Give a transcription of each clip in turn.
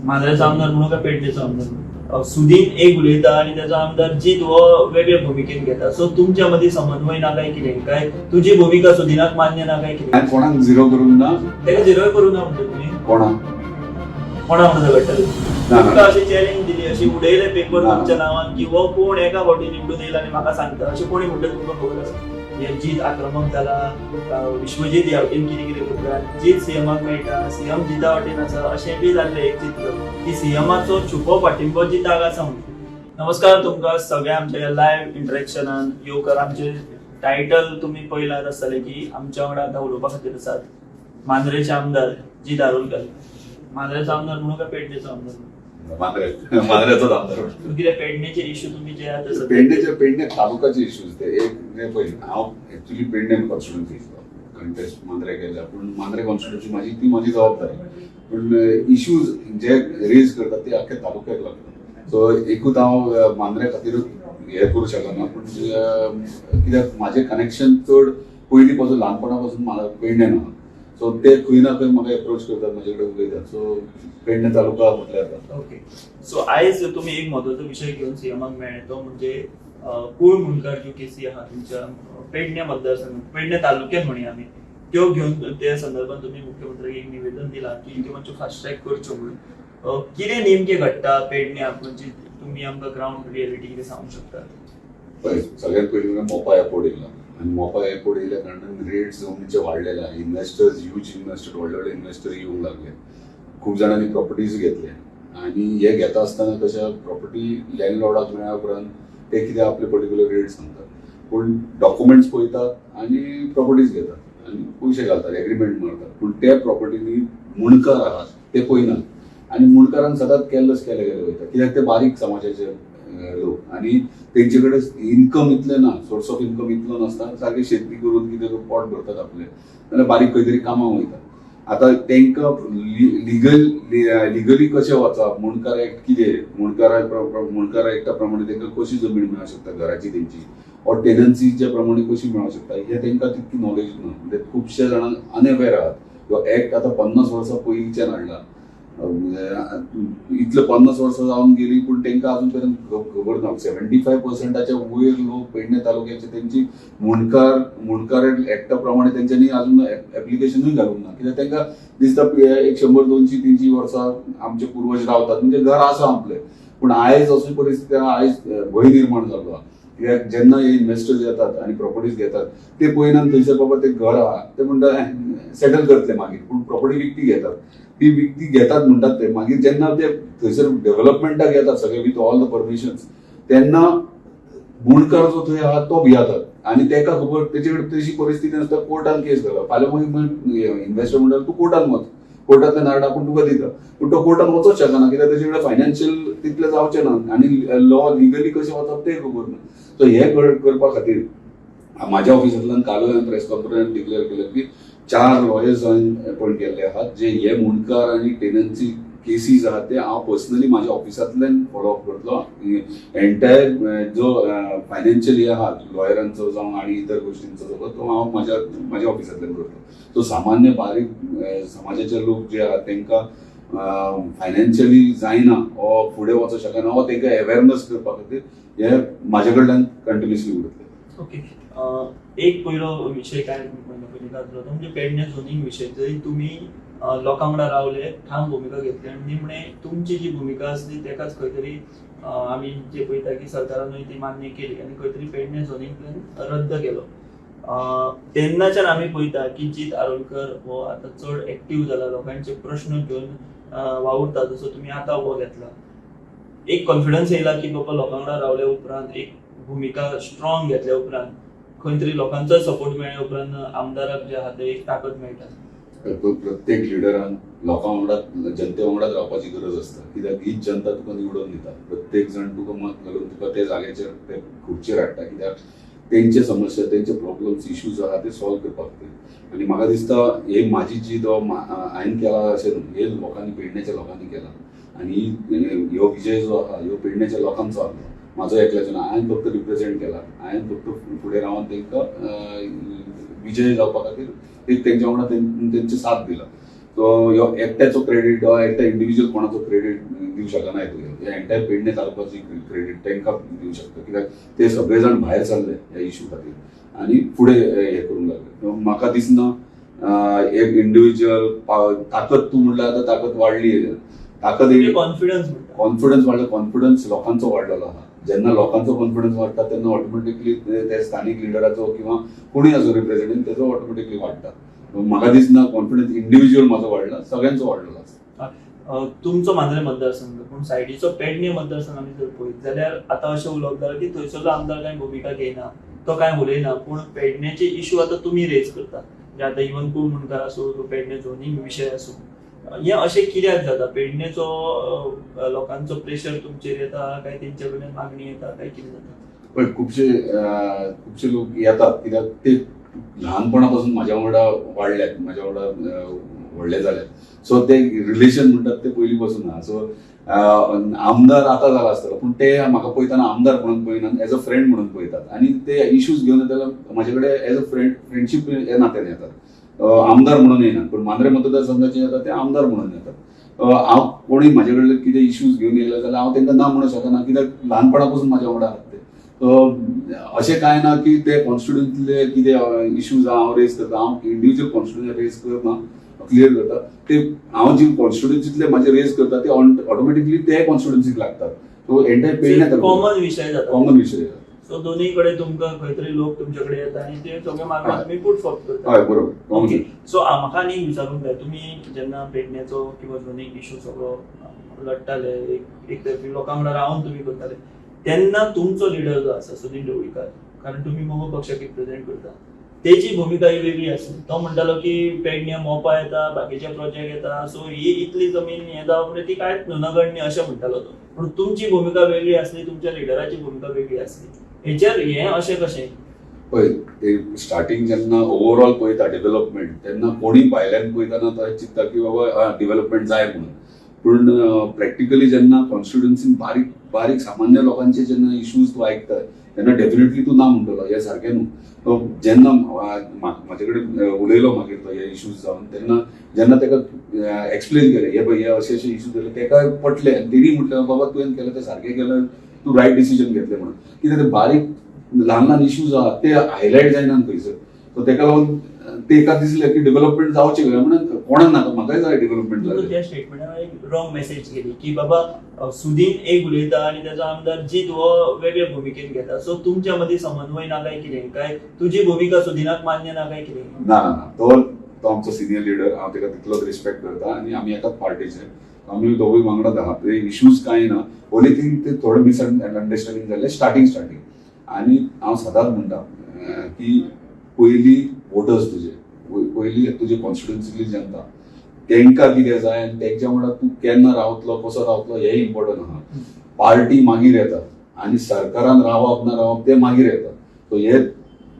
मांद्रेचो आमदार म्हणून काय पेडणेचो आमदार म्हणून? सुदीन एक उलयता आनी त्याचो आमदार जीत हो वेगळे भुमिकेन घेता. सो तुमच्या मदीं समन्वय ना काय कितें? काय तुजी भुमिका सुदीनाक मान्य ना काय कितें? हांवें कोणाक झिरो करूंक ना. ताका झिरोय करूं ना म्हणटा तुमी? कोणाक? कोणा वांगडा झगडटाले? ना, ना. तुमकां अशी चॅलेंज दिली, अशी उडयले पेपर ना. तुमच्या नांवान की हो कोण एका फावटी निवडून येयला आनी म्हाका सांगता, अशें कोणी म्हणटा तुमकां खबर आसा? हे जीत आक्रमक जाला, विश्वजीत ह्या वटेन कितें कितें करता, जीत सीएमाक मेळटा, सीएम जिता वटेन आसा, अशें बी जाल्लें एक चित्र की सीएमाचो छुपो पाठिंबो जिताक आसा म्हणून. नमस्कार तुमकां सगळ्या आमच्या ह्या लायव्ह इंटरेक्शनान येवकार. आमचे टायटल तुमी पळयलां आसतलें की आमच्या वांगडा आतां उलोवपा खातीर आसात मांद्रेचे आमदार जीत आरोलकर. मांद्रेचो आमदार म्हणून काय पेडणेचो आमदार म्हणून? मांद्रे, मांद्र्याचोच आमदार. कित्याक पेडणेचे इश्यू तुमी जे आतां सध्या- पेडणेचे, पेडणे तालुकाचे इश्यूज ते एक म्हणजे पळय, हांव एक्चुली पेडणे कॉन्स्टिट्युन्सीचो कंटेस्ट मांद्रे केल्या, पूण मांद्रे कॉन्स्टिट्युन्सी माझी, ती माझी जबाबदारी, पूण इश्यूज जे रेज करतात ते अख्ख्या तालुक्याक लागतात. सो एकूच हांव मांद्रे खातीरूच हे करूं शकना, पूण कित्याक म्हाजें कनेक्शन चड पयलीं पासून, ल्हानपणा पासून पेडण्यान आहा. सो ते खंय ना खंय म्हाका एप्रोच करतात, म्हाजे कडेन उलयतात. सो पेडणे तालुका म्हटल्यार जाता. ओके, सो आयज तुमी एक म्हत्वाचो विशय घेवन सीएमाक मेळ्ळे, तो म्हणजे कूळ मुंडकार ज्यो केसी आहा तुमच्या पेडणे मतदारसंघ, पेडणे तालुक्यात म्हणया आमी, त्यो घेवन त्या संदर्भात तुमी मुख्यमंत्र्याक एक निवेदन दिलां की त्यो मातश्यो फास्ट ट्रॅक करच्यो म्हणून. कितें नेमकें घडटा पेडण्याक, म्हणजे तुमी आमकां ग्रावंड रियलिटी कितें सांगूंक शकतात? पळय, सगळ्यात पयलीं म्हणजे मोपा एअरपोर्ट येयला आनी मोपा एअरपोर्ट येयल्या कारणान रेट्स जमनीचे वाडलेले आहा. इन्व्हेस्टर्स, ह्यूज इन्व्हेस्टर, व्हडले व्हडले इन्व्हेस्टर येवंक लागले. खूब जाणांनी प्रॉपर्टीज घेतले आनी हे घेता आसतना कशें, प्रॉपर्टी लँडलॉर्डाक मेळ्ळ्या उपरांत ते कितें आपले पर्टिक्युलर रेट सांगतात, पूण डॉक्युमेंट्स पळयतात आनी प्रॉपर्टीज घेतात आनी पयशे घालतात, एग्रीमेंट मारतात. पूण त्या प्रॉपर्टीनी मुंडकार आहात ते पळयनात आनी मुंडकारांक सदांच केल्लस केले गेले वयता, कित्याक ते बारीक समाजाचे लोक आनी तेंचे कडेन इन्कम इतलें ना, सोर्स ऑफ इन्कम इतलो नासता. सारके शेती करून कितें करून पोट भरतात आपलें, नाल्यार बारीक खंय तरी कामाक वयता. आतां तांकां लिगल लिगली कशें वचप, मुंडकार एक्ट कितें, मुंडकार एक्टा प्रमाणे तांकां कशी जमीन मेळूंक शकता घराची तेंची, ऑर टेनन्सीच्या प्रमाणे कशी मेळूंक शकता, हे तांकां तितकी नॉलेज ना. म्हणजे खुबशे जाणांक अनअवेर आहात. हो एक्ट आतां 50 वर्सां पयलींच्यान हाडला, इतले 50 वर्सां जावन गेली, पूण तांकां अजून पर्यंत खबर ना. 75 पर्संटाच्या वयर लोक पेडणे तालुक्याचे, तेंची मुंडकार मुंडकार एक्टा प्रमाणे तेंच्यांनी अजून एप्लिकेशनूय घालूंक ना, कित्याक तांकां दिसता एक 100, 200, 300 वर्सां आमचे पुर्वज रावतात, म्हणजे घर आसा आपलें. पूण आयज अशी परिस्थिती आहा, आयज भंय निर्माण जाल्लो आहा, कित्याक जेन्ना हे इन्व्हेस्टर्स येतात आनी प्रॉपर्टीज घेतात, ते पळयनात थंयसर बाबा ते घर आहा, ते म्हणटा सेटल करतले मागीर, पूण प्रॉपर्टी विकती घेतात. ती विकती घेतात म्हणटात ते, मागीर जेन्ना ते थंयसर डेव्हलपमेंटाक येतात सगळे विथ ऑल the permissions, तेन्ना मुंडकार जो थंय आहा तो भियातात आनी तेका खबर तेचे कडेन तशी परिस्थिती नासता. कोर्टान केस घालप, फाल्यां मागीर इन्व्हेस्टर म्हणटा तूं कोर्टान वच, कोर्टांतल्यान हाड, आपूण तुका दिता. पूण तो कोर्टान वचोच शकना, कित्याक तेचे कडेन फायनान्शियल तितलें जावचें ना आनी लॉ लिगली कशें वचप तें खबर ना. सो हें करपा खातीर म्हाज्या ऑफिसांतल्यान कालूय हांवें प्रेस कॉन्फरन्स डिक्लेअर केलें की चार लॉयर्स हांवें अपॉयंट केल्ले आहात, जे हे मुंडकार आनी टेनन्सी केसीस आहात ते हांव पर्सनली म्हाज्या ऑफिसांतल्यान फॉलो अप करतलो. एंटायर जो फायनान्शियल हे आहा लॉयरांचो जावं आनी इतर गोश्टींचो सगळो, तो हांव म्हाज्या म्हाज्या ऑफिसांतल्यान करतलो. सो सामान्य बारीक समाजाचे लोक जे आहात तांकां फायनान्शियली जायना वो फुडें वचोंक शकना, वो तांकां अवेरनस करपा खातीर हे म्हाजे कडल्यान कंटिन्युअसली उरतलें. ओके, एक पयलो विशय काय म्हयनो पयलीं जातलो तो म्हणजे पेडणे झोनींग विशय. जंय तुमी लोकां वांगडा रावले, ठाम भुमिका घेतली आनी निमणे तुमची जी भुमिका आसली तेकाच खंय तरी आमी जे पळयता की सरकारानूय ती मान्य केली आनी खंय तरी पेडणे झोनींग प्लॅन रद्द केलो. तेन्नाच्यान आमी पळयता की जीत आरोलकर हो आतां चड एक्टीव जाला, लोकांचे प्रश्न घेवन वावुरता, जसो तुमी आतां हो घेतला. एक कॉन्फिडन्स येयला की बाबा लोकां वांगडा रावल्या उपरांत, एक भुमिका स्ट्रॉंग घेतल्या उपरांत, खंय तरी लोकांचोय सपोर्ट मेळ्ळ्या उपरांत आमदाराक जे आहा ते एक ताकद मेळटा? प्रत्येक लिडरान लोकां वांगडा, जनते वांगडाच रावपाची गरज आसता, कित्याक हीच जनता तुका निवडून दिता. प्रत्येक जाण तुका मत घालून तुका त्या जाग्याचेर, ते खुर्चेर हाडटा, कित्याक तेंचे समस्या, तेंचे प्रॉब्लम्स, इश्यूज आहा ते सॉल्व करपा खातीर. आनी म्हाका दिसता हे म्हाजी जी तो हांवें केला अशें न्हू, हे लोकांनी, पेडण्याच्या लोकांनी केला आनी ह्यो विजय जो आहा ह्यो पेडण्याच्या लोकांचो आसलो, म्हाजो एकल्याचो ना. हांवें फक्त रिप्रेझेंट केला, हांवें फक्त फुडें रावन तांकां विजय जावपा खातीर एक तेंच्या वांगडा तेंचे साथ दिला. सो ह्यो एकट्याचो क्रेडीट वा एकट्या इंडिव्हिज्युअल कोणाचो क्रेडीट दिवं शकना तुवें. हे एंटायर पेडणे तालुक्याची क्रेडीट तांकां दिवं शकता, कित्याक ते सगळे जाण भायर सरले ह्या इशू खातीर आनी फुडें हे करूंक लागले. म्हाका दिसना एक इंडिव्हिज्युअल ताकद, तूं म्हणल्यार आतां ताकद वाडली, ताकद कॉन्फिडन्स म्हणटा, कॉन्फिडन्स वाडलो, कॉन्फिडन्स लोकांचो वाडलेलो आहा. जेन्ना लोकांचो कॉन्फिडन्स वाडटा तेन्ना ऑटोमॅटिकली ते स्थानीक लिडराचो किंवा कोणूय आसूं रिप्रेझेंटेटिव्ह तेजो ऑटोमॅटिकली वाडटा. म्हाका दिसना कॉन्फिडन्स इंडिव्हिज्युअल म्हाजो वाडला, सगळ्यांचो वाडलेलो आसा. तुमचो मांद्रे मतदारसंघ, पूण सायडीचो पेडणे मतदारसंघ आमी जर पळयत जाल्यार आतां अशें उलोवप जालां की थंयसरलो आमदार कांय भुमिका घेयना, तो कांय उलयना, पूण पेडण्याचे इशू आतां तुमी रेज करता. म्हणजे आतां इवन कू मुंडकार आसूं, पेडणे झोनींग विशय आसूं, हें अशें कित्याक जाता? पेडणेचो लोकांचो प्रेशर तुमचेर येता काय तेंच्या कडल्यान मागणी येता काय कितें जाता? पळय, खुबशे खुबशे लोक येतात कित्याक ते ल्हानपणा पासून म्हाज्या वांगडा वाडल्यात, म्हाज्या वांगडा व्हडले जाल्यात. सो ते रिलेशन म्हणटात ते पयलीं पासून आहा. सो आमदार आतां जाला आसतलो, पूण ते म्हाका पळयतना आमदार म्हणून पळयनात, एज अ फ्रेंड म्हणून पळयतात आनी ते इश्यूज घेवन येता जाल्यार म्हाजे कडेन एज अ फ्रेंड, फ्रेंडशीप ह्या नात्यान येतात, आमदार म्हणून येनात. पूण मांद्रे मतदारसंघाचे येतात ते आमदार म्हणून येतात. हांव कोणूय म्हाजे कडल्यान कितें इश्यूज घेवन येयले जाल्यार हांव तांकां ना म्हणूंक शकना, कित्याक ल्हानपणा पासून म्हाज्या वांगडा आहात ते. अशें कांय ना की ते कॉन्स्टिट्युएन्सीतले कितें इश्यूज हांव रेज करता. हांव इंडिव्हिज्युअल कॉन्स्टिट्युएन्सी रेज करना, क्लियर करता ते. हांव जी कॉन्स्टिट्युएन्सीतले म्हाजे रेज करता ते ऑटोमॅटिकली ते कॉन्स्टिट्युएन्सीक लागतात. सो एंटायर पेडणे कॉमन विशय जाता, कॉमन विशय जाता. सो दोन्ही कडेन तुमकां खंय तरी लोक तुमचे कडेन येता आनी ते सगळे मागण्यो तुमी पुट फॉर्थ करता. हय, बरोबर. ओके, सो म्हाका आनी विचारूंक जाय, तुमी जेन्ना पेडण्याचो किंवा झोनींग इशू सगळो लडटाले, एक तर्फी लोकां वांगडा रावन तुमी करताले, तेन्ना तुमचो लिडर जो आसा सुदीन ढवळीकार, कारण तुमी मगो पक्षाक रिप्रेझेंट करता, तेची भुमिका ही वेगळी आसली. तो म्हणटालो की पेडण्या मोपा येता, बाकीचे प्रोजेक्ट येता, सो ही इतली जमीन हें जावप म्हणजे ती कांयच न्हू, नगण्य अशें म्हणटालो तो. पूण तुमची भुमिका वेगळी आसली, तुमच्या लिडराची भुमिका वेगळी आसली. हेचेर हें अशें कशें? पळय, ते स्टार्टींग जेन्ना ओवरऑल पळयता डेव्हलपमेंट, तेन्ना कोणूय भायल्यान पळयतना तो चिंत्ता की बाबा डेव्हलपमेंट जाय म्हणून. पूण प्रॅक्टिकली जेन्ना कॉन्स्टिट्युएन्सीन बारीक बारीक सामान्य लोकांचे जेन्ना इश्यूज तूं आयकता तेन्ना डेफिनेटली तूं ना म्हणटलो हें सारकें न्हू. जेन्ना म्हाजे कडेन उलयलो मागीर तो हे इश्यूज जावन, तेन्ना जेन्ना ताका एक्सप्लेन केलें हे पळय हे अशे अशे इश्यूज जाले, ताका पटले आनी तेणी म्हटलें बाबा तुवें केलें तें सारकें केलें, तूं रायट डिसिजन घेतलें म्हणून. कित्याक ते बारीक ल्हान ल्हान इश्यूज आहा ते हायलायट जायना खंयसर. सो ताका लागून तेका दिसलें की डेव्हलपमेंट जावचें खंय म्हणून, कोणाक नाका, म्हाकाय जाय डेव्हलपमेंट जालें. त्या स्टेटमेंटान एक रॉंग मेसेज गेली की बाबा सुदीन एक उलयता आनी ताचो आमदार जीत हो वेगळे भुमिकेन घेता. सो तुमच्या मदीं समन्वय ना काय कितें, काय तुजी भुमिका सुदीनाक मान्य ना काय कितें? ना ना ना, तो आमचो सिनियर लिडर, हांव ताका तितलोच रिस्पेक्ट करता आनी आमी एकाच पार्टीचे, आमी दोगूय वांगडा आहा. ते इश्यूज कांय ना, ओनली थिंग ते थोडे मिसअंडरस्टँडींग जाल्ले स्टार्टींग स्टार्टींग. आनी हांव सदांच म्हणटा की पयली वोटर्स तुजे, पयली तुजे कॉन्स्टिट्युएन्सीतली जनता, तेंकां कितें जाय आनी तेंच्या वांगडा तूं केन्ना रावतलो, कसो रावतलो हें इम्पॉर्टंट आहा. पार्टी मागीर येता आनी सरकारान रावप ना रावप तें मागीर येता. सो हे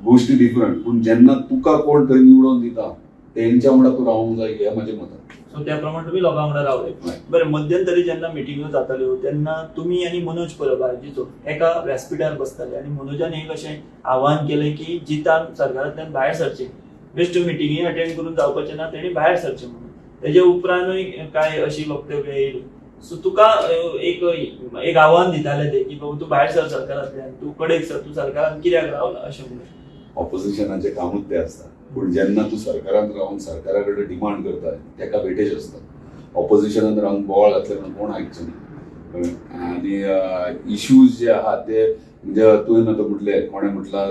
गोश्टी डिफरंट. पूण जेन्ना तुका कोण थंय निवडून दिता तेंच्या वांगडा तूं रावंक जाय हें म्हाजें मत. सो त्या प्रमाणे तुमी लोकां वांगडा रावले. बरें, मध्यंतरी जेन्ना मिटिंग्यो जाताल्यो तेन्ना तुमी आनी मनोज परब आरजीचो एका व्यासपिठार बसताले आनी मनोजान एक अशें आव्हान केलें की जितान सरकारांतल्यान भायर सरचें, बेश्ट मिटिंगी अटेंड करून जावपाचें ना, तेणी भायर सरचें म्हणून. तेजे उपरांतूय कांय अशी वक्तव्य येयली. सो तुका एक आव्हान दिताले ते की बाबा तूं भायर सर सरकारांतल्यान, तूं कडेक सर, तूं सरकारान कित्याक रावला अशें म्हणून. ऑपोजिशनाचें कामूच तें आसता. पूण जेन्ना तूं सरकारान रावन सरकारा कडेन डिमांड करता तेका वेटेज आसता. ऑपोजिशनान रावन बोवाळ घातले म्हणून कोण आयकचो ना. आनी इश्यूज जे आहा ते म्हणजे तुवें आतां म्हटलें, कोणें म्हटलां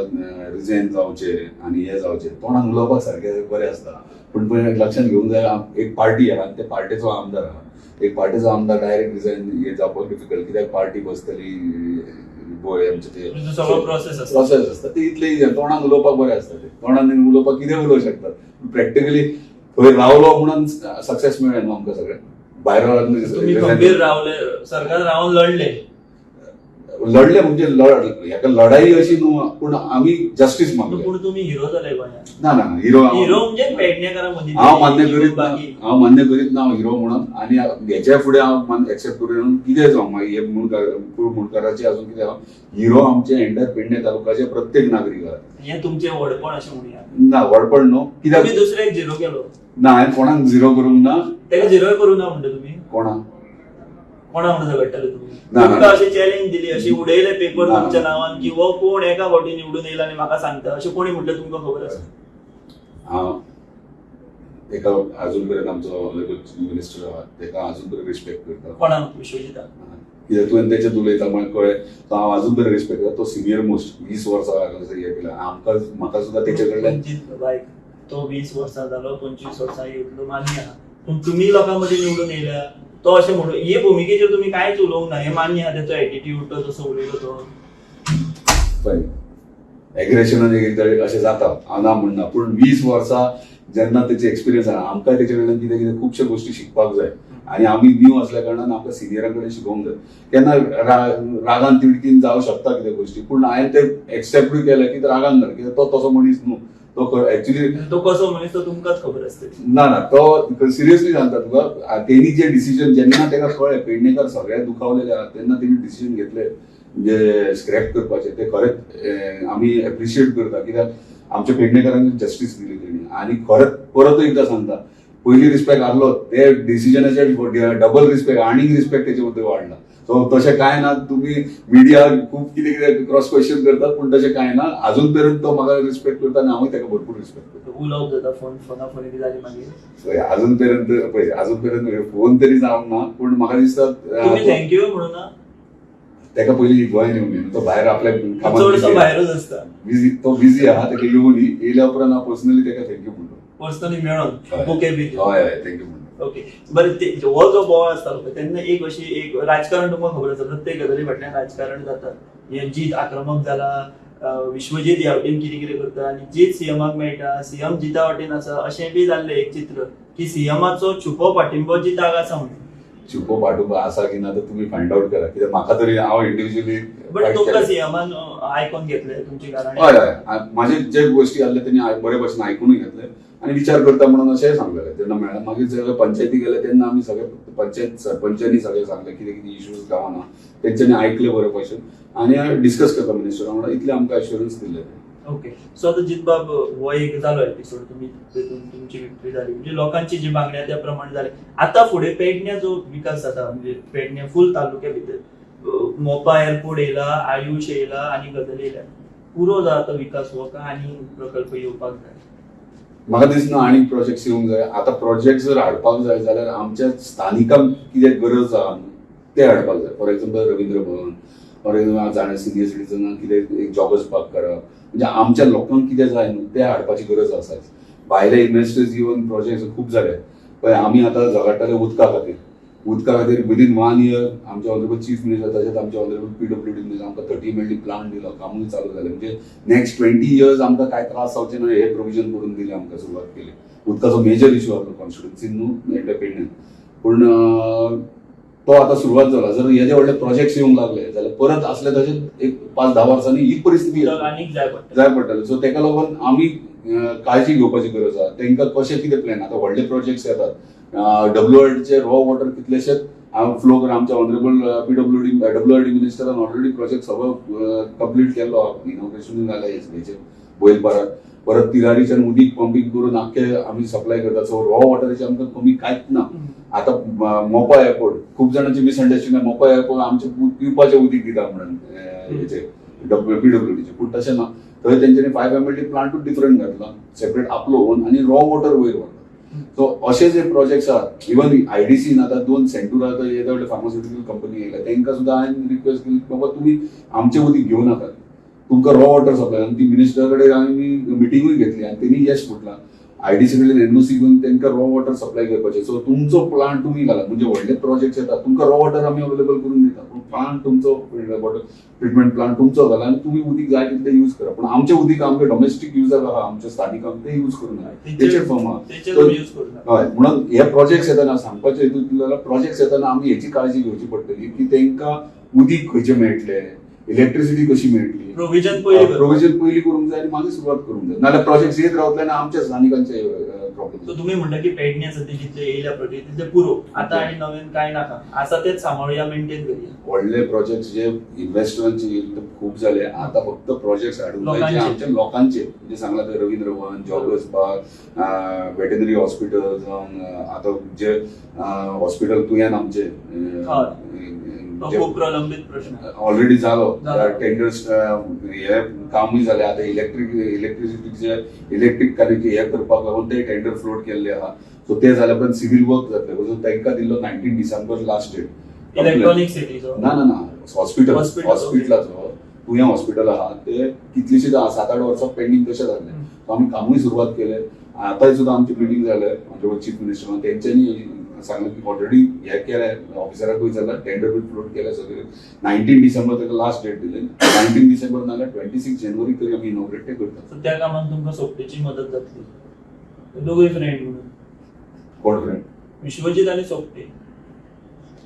रिजायन जावचें आनी हें जावचें, तोंडान उलोवपाक सारकें बरें आसता. पूण पळय लक्षांत घेवंक जाय, एक पार्टी आहा आनी ते पार्टेचो आमदार आहा. एक पार्टेचो आमदार डायरेक्ट रिजायन हे जावपाक डिफिकल्ट, कित्याक पार्टी बसतली, आमचे ते सगळो प्रोसेस आसता, प्रोसेस आसता. ते इतले तोंडान उलोवपाक बरें आसता, ते तोंडान उलोवपाक कितें उलोवंक शकतात. प्रॅक्टिकली थंय रावलो म्हणून सक्सेस मेळ्ळें न्हू आमकां सगळें. भायर तुमी खंबीर रावले, सरकार रावन लढले. लढले म्हणजे हेका लढाई अशी न्हू, पूण आमी जस्टीस मागले. पूण तुमी हिरो जाले गोंयांत. ना ना, हिरो हिरो म्हणजे पेडणेकारां मदीं. हांव मान्य करीत ना, बाकी हांव मान्य करीत ना हांव हिरो म्हणून. आनी हेच्या फुडें हांव एक्सेप्ट करून कितें जावं मागीर हे मुंडकाराचे अजून कितें, हांव हिरो आमचे एंडर पेडणे तालुकाचे प्रत्येक नागरीक आहा. हें तुमचें व्हडपण अशें म्हणया. ना, व्हडपण न्हू, कित्याक तुमी दुसऱ्याक झिरो केलो. ना, हांवें कोणाक झिरो करूंक ना. तेका झिरो करूं ना म्हणटा तुमी? कोणाक? कोणा वांगडा झगडटाले तुमी? ना, ना. तुमकां अशें चॅलेंज दिली, अशी उडयले पेपर ना. तुमच्या नांवान की हो कोण एका फावटी निवडून येयला आनी म्हाका सांगता, अशें कोणी म्हटलें तुमकां खबर आसा? हांव तेका अजून पर्यंत आमचो ऑनरेबल मिनिस्टर आहा तेका अजून पर्यंत रिस्पेक्ट करता. कोणाक? विश्वजिता? कित्याक तुवें तेचें उलयता म्हाका कळ्ळें, तो हांव अजून पर्यंत रिस्पेक्ट करता. तो सिनियर मोस्ट, 20 वर्सां हें केलां. आमकां म्हाका सुद्दां तेचे कडल्यान बायक तो 20 वर्सां जालो, 25 वर्सां येतलो, मान्य आहा. पूण तुमी लोकां मदीं निवडून येयल्या, तो अशें म्हणून हे भुमिकेचेर तुमी कांयच उलोवंक ना, हें मान्य आहा. तेचो एटिट्यूड तो तसो उलयलो तो. पळय, एग्रेशनान एकदां अशें जाता, हांव ना म्हणना, पूण 20 वर्सां जेन्ना तेचे एक्सपिरियन्स आहा, आमकां तेचे कडल्यान कितें कितें खुबशे गोश्टी शिकपाक जाय. आनी आमी न्यू असल्या कारणान आमकां सिनियरां कडेन शिकोवंक जाय. केन्ना रागान तिडकीन जावं शकता कितें गोश्टी, पूण हांवें ते एक्सेप्टूय केलें की रागान जालें, कित्याक तो तसो मनीस न्हू. तो एक्चुली तो कसो मनीस तो तुमकांच खबर आसतली. ना ना, तो सिरियसली सांगता तुका, तेणी जे डिसिजन जेन्ना तेका कळ्ळें पेडणेकार सगळे दुखावलेले आहा, तेन्ना तेणी डिसिजन घेतले म्हणजे स्क्रॅप करपाचे, ते खरेंच आमी एप्रिशिएट करता, कित्याक आमच्या पेडणेकारांक जस्टीस दिली तेणी. आनी खरेंच परत एकदां सांगता, पयली रिस्पेक्ट आहलो ते डिसिजनाचे डबल रिस्पेक्ट, आनीक रिस्पेक्ट तेचे बद्दल वाडला. सो तशें कांय ना, तुमी मिडिया खूब कितें कितें क्रॉस क्वेश्चन करतात, पूण तशें कांय ना. अजून पर्यंत तो म्हाका रिस्पेक्ट करता आनी हांवूय ताका भरपूर रिस्पेक्ट करता. उलोवप जाता, फोना फोनी बी जाली मागीर? पळय, अजून पर्यंत पळय, अजून पर्यंत फोन तरी जावंक ना, पूण म्हाका दिसता तुमी thank you म्हणून ना? ताका पयलीं गोंयान येवंक दी, तो भायर आपल्या कामात चडसो भायरूच आसता. बिजी, तो बिजी आहा, ताका येवनी. येयल्या उपरांत हांव पर्सनली ताका thank you म्हणटलो. पर्सनली मेळोन बुके बी? हय हय, thank you म्हणटलो. ओके, बरें, ते हो जो बोवाळ आसतालो पळय तेन्ना एक अशी एक राजकारण तुमकां खबर आसा, प्रत्येक गजाली फाटल्यान राजकारण जाता. हे जीत आक्रमक जाला, विश्वजीत ह्या वटेन कितें कितें करता आनी जीत सीएमाक मेळटा, सीएम जिता वटेन आसा, अशें बी जाल्लें एक चित्र की सीएमाचो छुपो पाठिंबो जिताक आसा म्हणून. छुपो पाठिंबो आसा की ना तर तुमी फायंड आवट करा, कित्याक म्हाका तरी हांव इंडिविज्युअली बट तुमकां सीएमान आयकोन घेतले तुमची कारण? हय हय, म्हाजे जे गोश्टी आहले तेणी बरे भशेन आयकुनूय घेतले आनी विचार करता म्हणून अशेंय सांगलेलें तेन्ना मेळ्ळें. मागीर जेन्ना पंचायती गेले तेन्ना आमी सगळे पंचायत सरपंचांनी सगळें सांगलें कितें कितें इश्यूज गांवान आहा, तेंच्यांनी आयकले बरे भशेन आनी डिस्कस करता मिनिस्टरा वांगडा, इतलें आमकां एश्युरन्स दिल्लें. ओके, सो आतां जितबाब हो एक जालो एपिसोड, तुमी तेतून तुमची विक्ट्री जाली, म्हणजे लोकांची जी मागणी आहा त्या प्रमाणे जाली. आतां फुडें पेडण्या जो विकास जाता, म्हणजे पेडण्या फूल तालुक्या भितर मोपा एअरपोर्ट येयला, आयुष येयला आनी गजाली येयल्या, पुरो जाला आतां विकास हो काय आनी प्रकल्प येवपाक जाय? म्हाका दिसना आनीक प्रोजेक्ट्स येवंक जाय. आतां प्रोजेक्ट जर हाडपाक जाय जाल्यार आमच्या स्थानिकांक कितें गरज आहा ते हाडपाक जाय. For example Ravindra Bhavan, for example जाणा सिनियर सिटीजनांक कितें एक जॉगर्स पार्क करप, म्हणजे आमच्या लोकांक कितें जाय न्हू तें हाडपाची गरज आसा. भायले इन्वेस्टर्स येवन प्रोजेक्ट खूब जाले. पळय, आमी आतां झगडटाले उदका खातीर, उदका खातीर विदीन 1 इयर आमचे ऑनरेबल चीफ मिनिस्टर तशेंच आमचे ऑनरेबल PWD minister आमकां 30 MLD plant दिलो, कामूय चालू जालें. म्हणजे नेक्स्ट 20 इयर्स आमकां कांय त्रास जावचे ना हे प्रोविजन करून दिलें, आमकां सुरवात केली. उदकाचो मेजर इश्यू आसलो कॉन्स्टिट्युन्सीन न्हू इंडिपेंडंट, पूण तो आतां सुरवात जाला. जर हेजे व्हडले प्रोजेक्ट्स येवंक लागले जाल्यार परत आसले तशें एक 5-10 वर्सांनी ही परिस्थिती आनीक जाय पडटली, जाय पडटली. सो तेका लागून आमी काळजी घेवपाची गरज आहा. तेंकां कशें कितें प्लॅन, आतां व्हडले प्रोजेक्ट्स येतात, WRD raw water कितलेशेच फ्लो करून आमच्या ऑनरेबल PWD WRD मिनिस्टरान ऑलरेडी प्रोजेक्ट सगळो कंप्लीट केल्लो, इनॉग्रेशन जालें हेचेर बैलपारात. परत तिरारीच्यान उदीक पंपींग करून आख्खे आमी सप्लाय करतात. सो रॉ वॉटराची आमकां कमी कांयच ना. आतां मोपा एअरपोर्ट खूब जाणांची मिसअंडरस्टँडिंग, मोपा एअरपोर्ट आमचें पिवपाचें उदीक दिता म्हणून हेचे PWDचे, पूण तशें ना. थंय तेंच्यांनी 5 MLD प्लांटूच डिफरंट घातला, सेपरेट आपलो ओन, आनी रॉ वॉटर वयर व्हरता. सो अशे जे प्रोजेक्ट्स आहात, इवन IDC आतां 2 सेंटूर आतां येदे व्हडले फार्मास्युटिकल कंपनी येयल्या, तेंकां सुद्दां हांवें रिक्वेस्ट केली बाबा तुमी आमचें उदीक घेवं नाकात, तुमकां रॉ वॉटर सप्लाय. आनी ती मिनिस्टरा कडेन आमी मिटिंगूय घेतली आनी तेणी येस म्हटलां. IDC कडल्यान NOC घेवन तेंकां रॉ वॉटर सप्लाय करपाचें. सो तुमचो प्लांट तुमी घालात, म्हणजे व्हडले प्रोजेक्ट्स येतात तुमकां रॉ वॉटर आमी अवेलेबल करून दिता, पूण प्लांट तुमचो वॉटर ट्रिटमेंट प्लांट तुमचो घाला आनी तुमी उदीक जाय तितलें यूज करा, पूण आमचें उदीक आमकां डोमेस्टीक युजाक आहा, आमच्या स्थानिकांक तें यूज करूं नाका, तेचेर फर्म आहा. हय, म्हणून हे प्रोजेक्ट्स येतना सांगपाचें हेतू जाल्यार प्रोजेक्ट्स येतना आमी हेची काळजी घेवची पडटली की तेंकां उदीक खंयचें मेळटलें, इलेक्ट्रिसिटी कशी मेळटली, प्रोविजन पयलीं करपाक. प्रोविजन पयलीं करूंक जाय आनी मागीर सुरवात करूंक जाय, नाल्यार प्रोजेक्ट येत रावतले आनी आमच्या स्थानिकांचे प्रॉब्लेम. सो तुम्ही म्हणटा की पेडणे सध्या जितले येयल्या प्रोजेक्ट तितले पुरो, आता आणि नवीन काय नाका, आसा तेच सांबाळुया, मेंटेन करूया. व्हडले प्रोजेक्ट जे इन्व्हेस्टरांचे येयले ते खूब जाले. आता फक्त प्रोजेक्ट हाडूंक जाय जे लोकांचे. आमच्या लोकांचे, म्हणजे सांगला ते Ravindra Bhavan, joggers park, veterinary hospital, जावं आतां जे हॉस्पिटल तुयान आमचे तो खूप प्रलंबित प्रश्न. ऑलरेडी जालो. जालो. टेंडर्स हे कामूय जाले. आतां इलेक्ट्रिसिटीचे इलेक्ट्रीक कनेक्ट हे करपाक लागून ते टेंडर फ्लोट केल्ले आहा. सो ते जाल्या उपरांत सिवील वर्क जातले. सो तांकां दिल्लो 19 डिसेंबर लास्ट डेट. इलेक्ट्रॉनिक सिटीचो? ना ना ना, हॉस्पिटल. Hospital, हॉस्पिटलाचो, तुयां हॉस्पिटल आहा ते कितलीशीं 7-8 वर्सां पेंडींग तशें जाल्लें. सो आमी कामूय सुरवात केले. आतांय सुद्दां आमची मिटींग जाले ऑनरेबल चीफ मिनिस्टर, तेंच्यांनी सांगलें की ऑलरेडी हे केलें, ऑफिसराकूय जालां, टेंडर बी फ्लोट केलें सगळें. 19 डिसेंबर ताका लास्ट डेट दिले. 19 डिसेंबर नाल्यार 26 जानेवारी तरी आमी इनॉग्रेट ते करता. सो त्या कामात तुमकां सोपटेची मदत जातली, दोगूय फ्रेंड म्हणून? कोण फ्रेंड? विश्वजीत आणि सोपटे.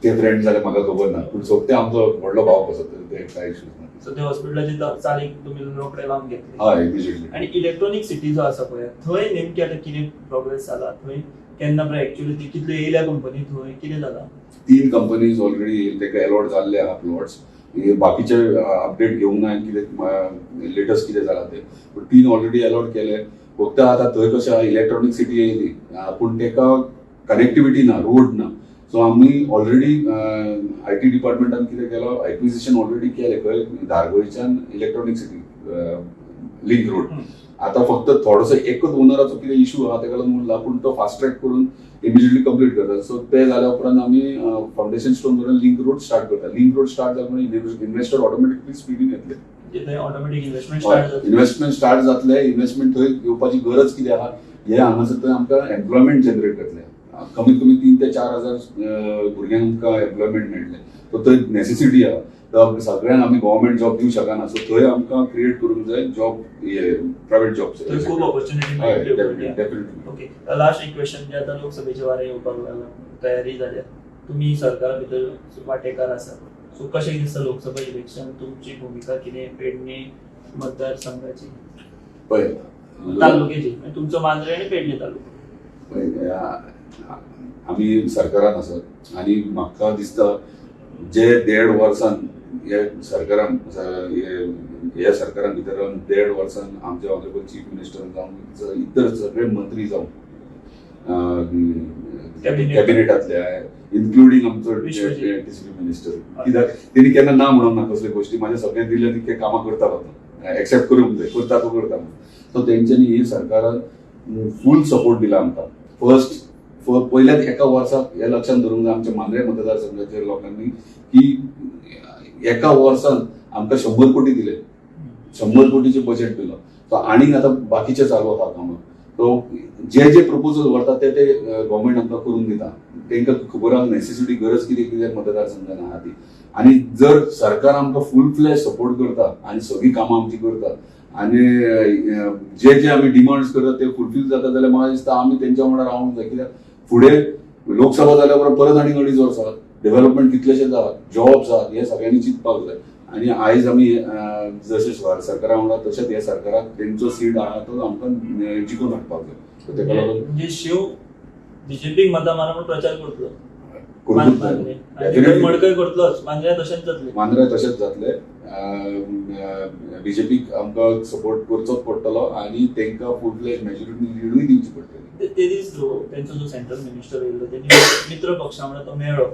ते फ्रेंड जाल्यार म्हाका खबर ना, पूण सोपटे आमचो व्हडलो भाव कसो, ते कांय इश्यूज ना. सो ते हॉस्पिटलाची चालीक तुमी रोखडे लावन घेतले? हय, इमिजिएटली. आणि इलेक्ट्रॉनिक सिटी जो आसा पळय, थंय नेमके आतां कितें प्रोग्रेस जाला थंय, केन्ना पर्यंत एक्चुअली ती कितले येयल्या कंपनी, थंय कितें जाला? तीन कंपनीज ऑलरेडी ताका अलॉट जाल्ले आहा प्लॉट्स. बाकीचे अपडेट घेवंक ना कितें लेटस्ट कितें जाला ते, पूण तीन ऑलरेडी अलॉट केले. फक्त आतां थंय कशें आहा, इलेक्ट्रॉनीक सिटी येयली पूण ताका कनेक्टिविटी ना, रोड ना. सो आमी ऑलरेडी IT डिपार्टमेंटान कितें केलो, एक्विजिशन ऑलरेडी केलें खंय, धारगळच्यान इलेक्ट्रॉनीक सिटी लिंक रोड. आता फक्त थोडोसो एकच ओनराचो कितें इशू आहा, तेका लागून उरला, पूण तो फास्ट ट्रॅक करून इमिजिएटली कंप्लीट करता. सो ते जाल्या उपरांत आमी फावंडेशन स्टोन करून लिंक रोड स्टार्ट करता. लिंक रोड स्टार्ट जाल्या उपरांत इन्व्हेस्टर ऑटोमॅटिकली स्पिडीन येतले. म्हणजे थंय ऑटोमॅटीक इन्व्हेस्टमेंट स्टार्ट जातली. इन्व्हेस्टमेंट स्टार्ट जातले. इन्व्हेस्टमेंट थंय येवपाची गरज कितें आहा, हे हांगासर थंय आमकां एम्प्लॉयमेंट जनरेट जातले. कमीत कमी 3 ते 4 हजार भुरग्यांक आमकां एम्प्लॉयमेंट मेळटलें. सो थंय नॅसेसिटी आहा. तर सगळ्यांक आमी गव्हर्मेंट जॉब दिवंक शकना, सो थंय आमकां क्रिएट करूंक जाय जॉब, प्रायवेट जॉब. थंय खूब ऑपॉर्च्युनिटी मेळटल्यो भुरग्यांक. डेफिनेटली. ओके, लास्ट एक क्वेश्चन, जे आतां लोकसभेचे वारे येवपाक लागला, तयारी जाल्या, तुमी सरकारा भितर वांटेकार आसा, सो कशें दिसता लोकसभा इलेक्शन, तुमची भुमिका कितें पेडणे मतदारसंघाची? पळय, तालुक्याची, म्हणजे तुमचो मांद्रे आनी पेडणे तालुको. पळय, आमी सरकारान आसात आनी म्हाका दिसता जे देड वर्सान हे सरकारान, ह्या सरकारान भितर रावन देड वर्सान आमचे ऑनरेबल चीफ मिनिस्टर जावन, इतर सगळे मंत्री जावन, कॅबिनेट. कॅबिनेटांतले, इन्क्लुडींग आमचो विश्वजीत. टीसीपी मिनिस्टर, कित्याक तेणी केन्ना ना म्हणूंक ना कसले गोश्टी. म्हाज्या सगळ्यांक दिल्ले तितके कामां करता, आतां एक्सेप्ट करूंक जाय, करता तो करता म्हणून. सो तेंच्यांनी ही सरकारान फूल सपोर्ट दिला आमकां. फर्स्ट पयल्याच एका वर्साक हे लक्षात धरूंक जाय आमच्या मांद्रे मतदारसंघाच्या लोकांनी की एका वर्सान आमकां 100 कोटी दिले, 100 कोटीचे बजेट दिलो. सो आनीक आतां बाकीचे चालू आहा कामां. सो जे जे प्रपोजल व्हरता ते ते गव्हर्मेंट आमकां करून दिता. तांकां खबर आहा नॅसेसिटी, गरज कितें कितें मतदारसंघान आहा ती. आनी जर सरकार आमकां फूल फ्लॅज सपोर्ट करता आनी सगळीं कामां आमची करता आनी जे जे आमी डिमांड्स करता ते फुलफील जाता जाल्यार म्हाका दिसता आमी तेंच्या वांगडा रावंक जाय. कित्याक फुडें लोकसभा जाल्या उपरांत परत आनीक अडीच वर्सां, डेव्हलपमेंट कितलेशेच आहात, जॉब्स आहात, हे सगळ्यांनी चिंतपाक जाय. आनी आयज आमी जशें सरकारा वांगडा, तशेंच ह्या सरकाराक तेंचो सीट आहा तो आमकां जिखून हाडपाक जाय. सो तेका लागून म्हणजे शिव बीजेपीक मतां मारा म्हूण प्रचार करतलो? करूंकूच जाय. मांद्रे. आनी Definitely. Madkai करतलोच, मांद्र्या तशेंच जातलें. मांद्रे तशेंच जातले. बीजेपीक आमकां सपोर्ट करचोच पडटलो आनी तांकां फूल फ्लॅज मेजॉरिटी लिडूय दिवची पडटली. ते ते दीस जो तेंचो जो सेंट्रल मिनिस्टर येयल्लो, तेणी मित्र पक्षा म्हणून तो मेळ्ळो,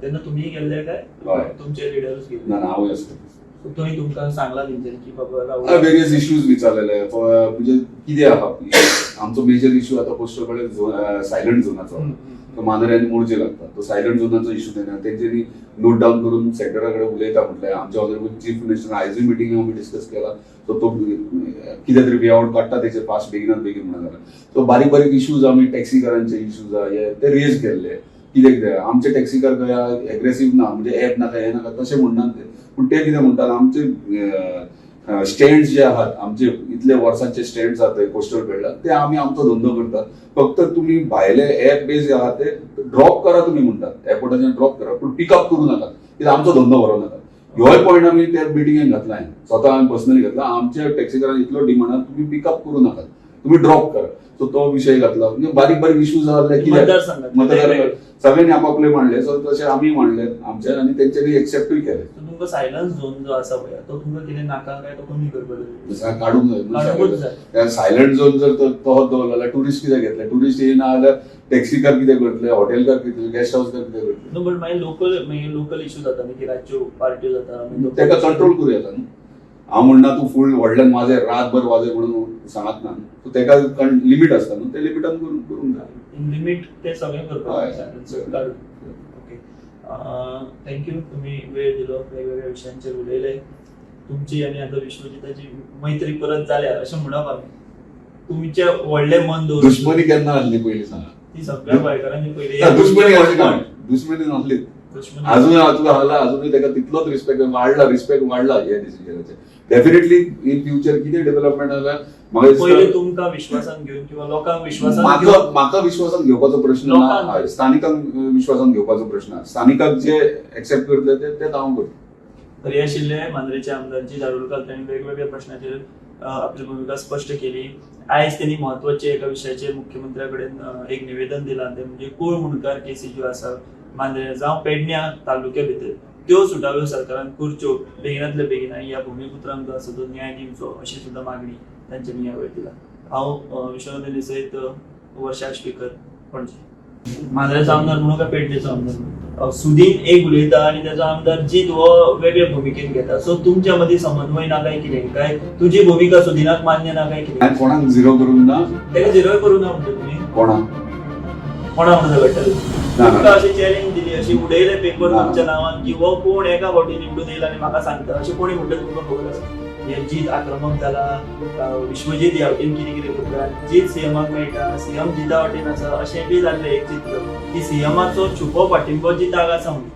तेन्ना तुमी गेल्ले काय हय. तुमचे लिडरूच गेल्ले? ना ना, हांवूय आसता. सो थंय तुमकां सांगला तेंच्यांनी की बाबा राहुल वेरियस इश्यूज विचारलेले, म्हणजे कितें आहा आमचो मेजर इश्यू आतां पोस्टल कडेन सायलंट झोनाचो. तो मांद्रे आनी मोरजे लागता, तो सायलंट झोनाचो इश्यू तेन्ना तेंच्यांनी नोट डावन करून सेंटरा कडेन उलयता म्हटलें. आमच्या ऑनरेबल चीफ मिनिस्टर आयजूय मिटींग आमी डिस्कस केला. सो तो कितें तरी वे आवट काडटा तेचे फास्ट, बेगिनात बेगीन म्हणून जाल्यार. सो बारीक बारीक इश्यूज आमी टॅक्सीकारांचे इश्यूज आहा हे ते रेज केल्ले. कितें कितें आमचे टॅक्सीकार खंय एग्रेसीव ना, म्हणजे एप नाका हे नाका तशें म्हणनात ते, पूण ते कितें म्हणटात, आमचे स्टँड जे आहात, आमचे इतले वर्सांचे स्टँड्स आहात थंय कोस्टल बेल्टार, ते आमी आमचो धंदो करतात, फक्त तुमी भायले एप बेज आहात ते ड्रॉप करा तुमी म्हणटात, एअरपोर्टाच्यान ड्रॉप करा पूण पिकअप करूं नाकात, कित्याक आमचो धंदो व्हरूं नाकात. ह्योय पॉयंट आमी त्या मिटिंगेक घातला हांवें स्वता हांवें पर्सनली घातला. आमच्या टॅक्सीकारांक इतलो डिमांड आहा, तुमी पिकअप करूं नाकात, तुमी ड्रॉप करा. सो तो विशय घातला. म्हणजे बारीक बारीक इश्यूज जाल्ले कित्याक मतदारसंघात मतदार सगळ्यांनी आपापले मांडले. सो तशें आमी मांडले आमचे आनी तेंच्यांनी एक्सेप्टूय केले. सो तुमकां सायलन्स झोन जो आसा पळय, तो तुमकां कितें नाका काय तो कमी करपाक जाय? काडूंक जाय. काडूंकच जाय. त्या सायलंट झोन जर तो तोच दवरलो जाल्यार टुरिस्ट कितें घेतले? टुरिस्ट येयना जाल्यार टॅक्सीकार कितें करतले, हॉटेलकार कितें, गेस्ट हावसकार कितें करतले? नो, बट मागीर लोकल, मागीर लोकल इश्यू जाता न्ही की रातच्यो पार्ट्यो जाता, मागीर तो- तेका कंट्रोल करूं येता न्हू. हांव म्हणना तूं फूल व्हडल्यान वाजय, रातभर वाजय म्हणून सांगत ना. तूं तेका लिमीट आसता न्हू, ते लिमिटान करून करूंक जाय. लिमीट ते सगळें करपाक हय. काडून. ओके, thank you, तुम्ही वेळ दिलो, वेगवेगळ्या विशयांचेर उलयले. तुमची आनी आतां विश्वजिताची मैत्री परत जाल्या अशें म्हणप आमी? तुमचें व्हडलें मन दवरून. दुश्मनी केन्ना आसली पयलीं सांगा. ती सगळ्या गोंयकारांनी पयली. ना, दुश्मनी अशें काय दुश्मनी नासली. दुश्मनी अजून तुका हाला अजूनय तेका तितलोच रिस्पेक्ट वाडला, रिस्पेक्ट वाडला ह्या डिसिजनाचे. डेफिनेटली इन फ्युचर कितें डेव्हलपमेंट जाल्यार म्हाका पयलीं दिसता तुमकां विश्वासान घेवन किंवा लोकांक विश्वासान म्हाका घेवन. म्हाका विश्वासान घेवपाचो प्रश्न ना. लोकांक. हय, स्थानिकांक विश्वासान घेवपाचो प्रश्न ना. स्थानिकांक जे एक्सेप्ट करतले ते तेच हांव करतलो. तर हे आशिल्ले मांद्रेचे आमदार जीत आरोलकार. तांणी वेगवेगळ्या प्रश्नाचेर आपली भुमिका स्पश्ट केली. आयज त्यांनी म्हत्वाचे एका विशयाचेर मुख्यमंत्र्या कडेन एक निवेदन दिलां, तें म्हणजे कूळ मुंडकार केसी ज्यो आसा मांद्रे जावं पेडण्या तालुक्या भितर, त्यो सुटाव्यो सरकारान करच्यो बेगिनातल्या बेगीन आनी ह्या भुमिपुत्रांक जो आसा तो न्याय दिवचो अशी सुद्दां मागणी तांच्यांनी ह्या वेळार दिला. हांव विश्वनाथ सयत वर्षा आश्वेकर, पणजी. मांद्रेचो आमदार म्हणून काय पेडणेचो आमदार म्हणून सुदीन एक उलयता आनी त्याचो आमदार जीत हो वेगळे भुमिकेन घेता. सो तुमच्या मदीं समन्वय ना काय कितें? काय तुजी भुमिका सुदिनाक मान्य ना काय कितें? हांवें कोणाक झिरो करूंक ना. तेका झिरोय करूं ना म्हणटा तुमी? कोणाक? कोणा म्हणून झगडटाले? ना, ना. तुमकां अशी चॅलेंज दिली, अशी उडयले पेपर ना. तुमच्या नांवान की हो कोण एका फावटी निवडून येयला आनी म्हाका सांगता, अशें कोणी म्हणटा तुमकां खबर आसा? हे जीत आक्रमक जाला, विश्वजीत ह्या वटेन कितें कितें करता, जीत सीएमाक मेळटा, सीएम जिता वटेन आसा, अशें बी जाल्लें एक चित्र की सीएमाचो छुपो पाठिंबो जिताक आसा म्हणून.